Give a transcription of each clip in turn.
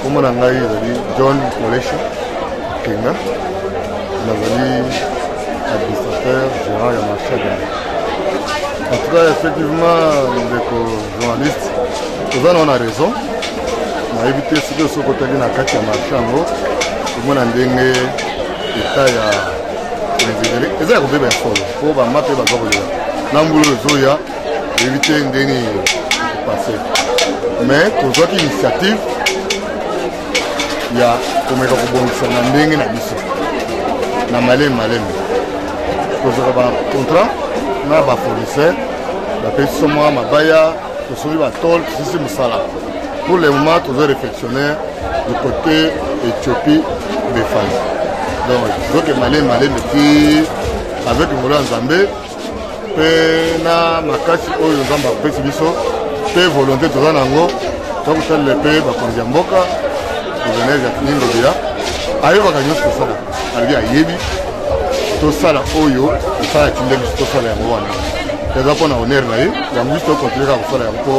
Kombo na ngai ezali John Kolesha Kenga, nazali administrateur gérant ya marché Gombe. En tout cas, effectivement, ndeko journaliste, oza na na raison. Nayebi te soki osoki otali na kati ya marché yango omona ndenge etat ya wenze ezali eza ya kobeba ya solo mpo bama mpe baza kolela na mbula oyo ezoya oyebi te ndenge nini ekopase mais tozwaki initiative ya komeka kobongisa na ndenge na biso na malemi malemi tozwaka bacontrat na bafournisseur bapesi biso mwa mabaya tosombi batole tosisi mosala pour le moment tozo réfectionnaire du côté éthiopie befani donc tozoke malemi malemi ti avec ngolo ya nzambe mpe na makasi oyo nzambe apesi biso mpe volonté toza na yango tokosalela mpe bakonzi ya mboka gouverneur jacqueline ngobila ayebaka nyonso tosala alobi ayebi tosala oyo osala atinda biso tosala yango wana eza mpo na honneur na ye yango biso tokontinue kaka kosala yango mpo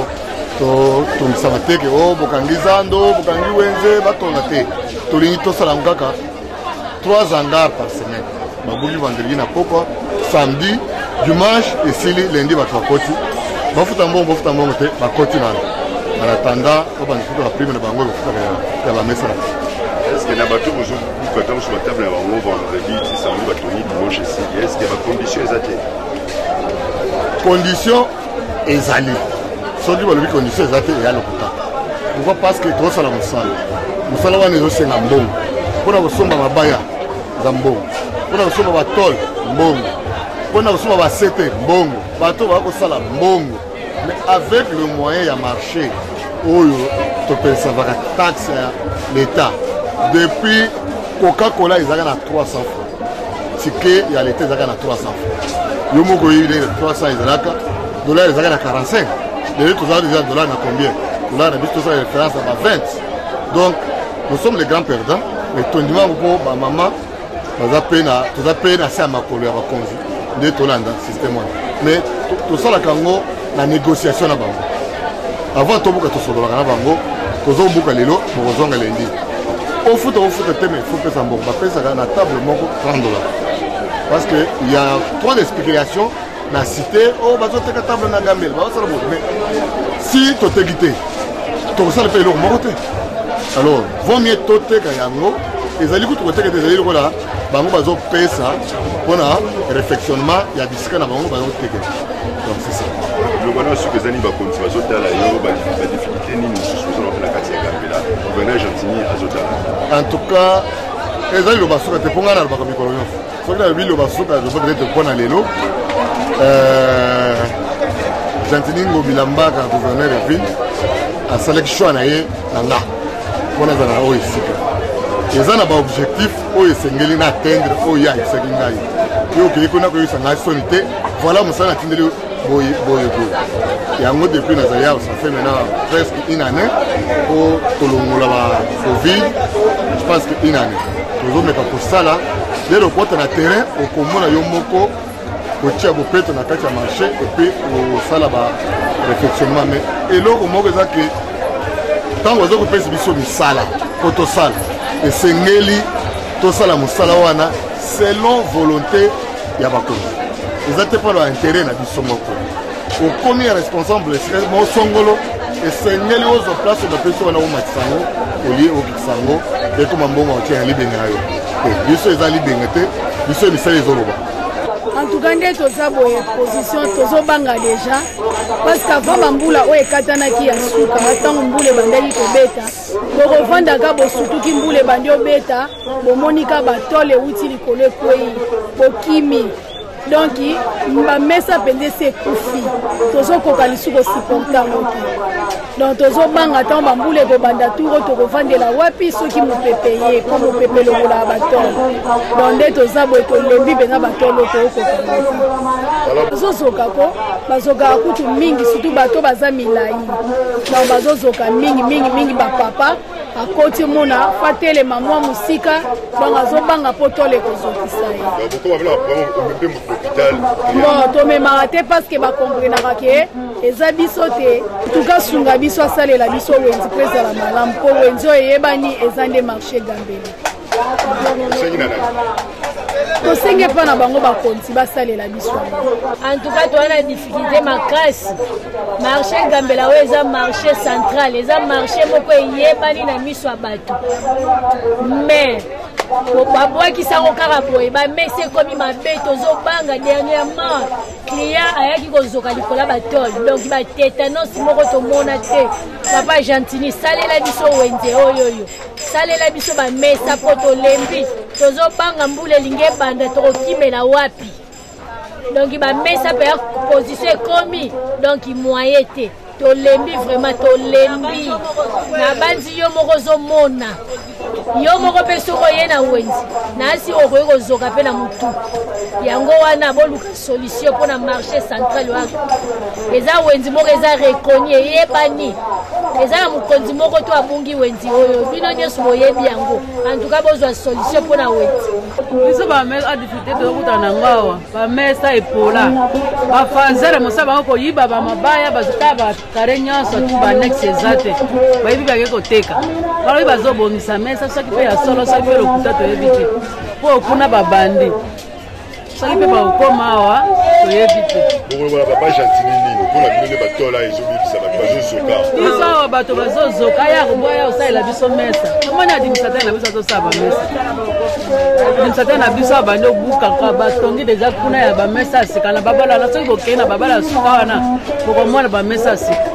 totongisama te ke o oh, bokangi zando bokangi wenze batonga te tolingi tosala yango kaka 3 hangars par semaine babuki vendredi na pokwa samedi dimanche esili lundi bato bakoti bafuta mbongo bafuta mbongo te bakoti nano en attendant babanda futa baprime na bango bakufutaka ya bamesa na est-ce que na bato bozobuka ntango mosusu batable na bango vendredi ti samedi batongi dimanche esili est ce que bacondition eza te condition ezali soki balobi condition eza te eya lokuta pourquoi parce que tozosala mosala mosala wana ezosenga mbongo mpo na kosomba mabaya eza mbongo mpo na kosomba batole mbongo mpo na kosomba basete mbongo bato baya kosala mbongo mais avec le moyen ya marché oyo topesavaka taxe ya l'état depuis coca-cola ezalaka na 300 francs ticket ya leta ezalaka na 300 francs yo moko oyebi ndenge 300 ezalaka dollar ezalaka na 45 lelo tozala deja dollar na combien dollar na biso tosala référence na ba 20 donc nous sommes les grands perdants mais tondima yango mpo bamama baza mpe na toza mpe na se ya makolo ya bakonzi nde tolanda système wana mais tosalaka yango na négociation na bango avant tobuka tosololaka na bango tozobuka lelo bokozonga lendi ofuta ofuta te mais faut pesa mbongo bapesaka na table moko 30 dollars parce que il y a trop de spéculation na cité oyo oh, bazoteka table na gambele bazosala boye mais si toteki te tokosala mpe eloko moko te alors vaut mieux toteka yango ezali kutu koteka te ezali lokola bango bazopesa mpona réfectionnement ya bisika na bango bazotekela donc c'est ça loba na suka ezali bakonzi bazotala yo badifficulté nini mosusu ozala mpe na kati ya gambela gouverneur gentini azotala en tout cas ezali loba suka te mpo ngai nalobaka mikolo nyonso soki nalobi loba suka loba peut-être mpo na lelo euh, gentini ngobila mbaka gouverneur ya ville asalaki choix na ye na nga mpo nazala na oyo esika eza na baobjectif oyo esengeli na atteindre oyo ye ayebisaki ngai yo okei kuna koyebisa ngai soni te voilà mosala natindeli boye boye boye yango depuis nazali awa ça fait maintenant presque une année mpo tolongola ba covid je pense que une année tozomeka kosala lelo okota na terrain okomona yo moko kotia bopeto na kati ya marché epuis kosala ba réfectionnement mais eloko moko eza ke ntango baza kopesa biso misala mpo tosala esengeli tosala mosala wana selon volonté ya bakonzi eza te mpo na baintere na biso moko okomi ya responsable esika moko songolo esengeli ozwa place oyo bapesi wana omatisa yango olie okitisa yango ekoma mbongo otia na libenga na yo te biso eza libenga te biso misala ezoloba en tout cas nde toza boye position tozobanga deja parce que avant bambula oyo ekatanaki ya suka ntango mbula ebandaki kobeta bokovandaka bosutuki mbula ebandi obeta bomoni ka batole euti likolo ekwei bokimi donc bamesa mpenza esi ekufi tozokoka lisusu kosupporte yango te donc tozobanga ntango bambula ekobanda turo tokovandela wapi soki mopepe ye mpo mopepe elongolaka batolo donc nde toza boye tolembi mpenza batolo tokokoka tozozoka ko bazokaka kutu mingi surtout bato baza milai donc bazozoka mingi mingi mingi bapapa. Akoti omona fa telema mwa mosika, donc azobanga mpo tole ekozokisa ye. Bon, tomemaka te parce que bakomprenaka ke eza biso te. Tuka sunga biso, asalela biso wenze mpo ezala malamu, mpo wenze oyo eyebani eza nde marché Gambela. Tosengi epa na bango bakonzi basalela biso. En tout cas toza na difficulté makasi. Marché Gambela oyo eza marché central, eza marché moko eyebani na miso ya bato, mais babwakisa yango kaka boye, bamesi ekomi mabe, tozobanga. Dernièrement client ayaki kozoka likolo ya batole, donc batetanos moko tomona te. Papa Gentini, salela biso wenze oyo oyo, salela biso bamesa mpo tolembi, tozobanga mbula elingi ebanda, tokokimela wapi? Donc bamesa mpe ya position ekomi donc moyen te, tolembi vraiment, tolembi. Nabanzi yo moko ozomona, yo moko mpe soki oye na wenze nasi okoki kozoka mpe na motu. Yango wana boluka solution mpona marché central wana. Eza wenzi moko eza reconnu, eyebani, eza na mokonzi moko to abungi wenzi oyo, bino nyonso boyebi yango. En tout cas bozwa solution mpona wenzi. Biso bamesa difficulté tozokutana nango awa, bamesa epola, bafazere mosala bango koyiba bamabaya, bazota bakare nyonso tu, banexe eza te, bayebi bake koteka, balobi bazobongisa mesa, soki mpe ya solo, soki mpe lokuta, toyebi te, mpo kuna babandi, soki mpe bakokoma awa toyebi te. Bokoloba papa Gentini nini mpona bino nde batola ezobebisa bato bazozoka? Biso awa bato bazozoka, ya koboya osalela biso mesa. Tomoni administrateur na biso azosala bamesa, administrateur na biso abandi obukaka, batongi deja kuna ya bamesa ya sika na babalala. Soki bokei na babala ya suka wana, bokomona bamesa ya sika.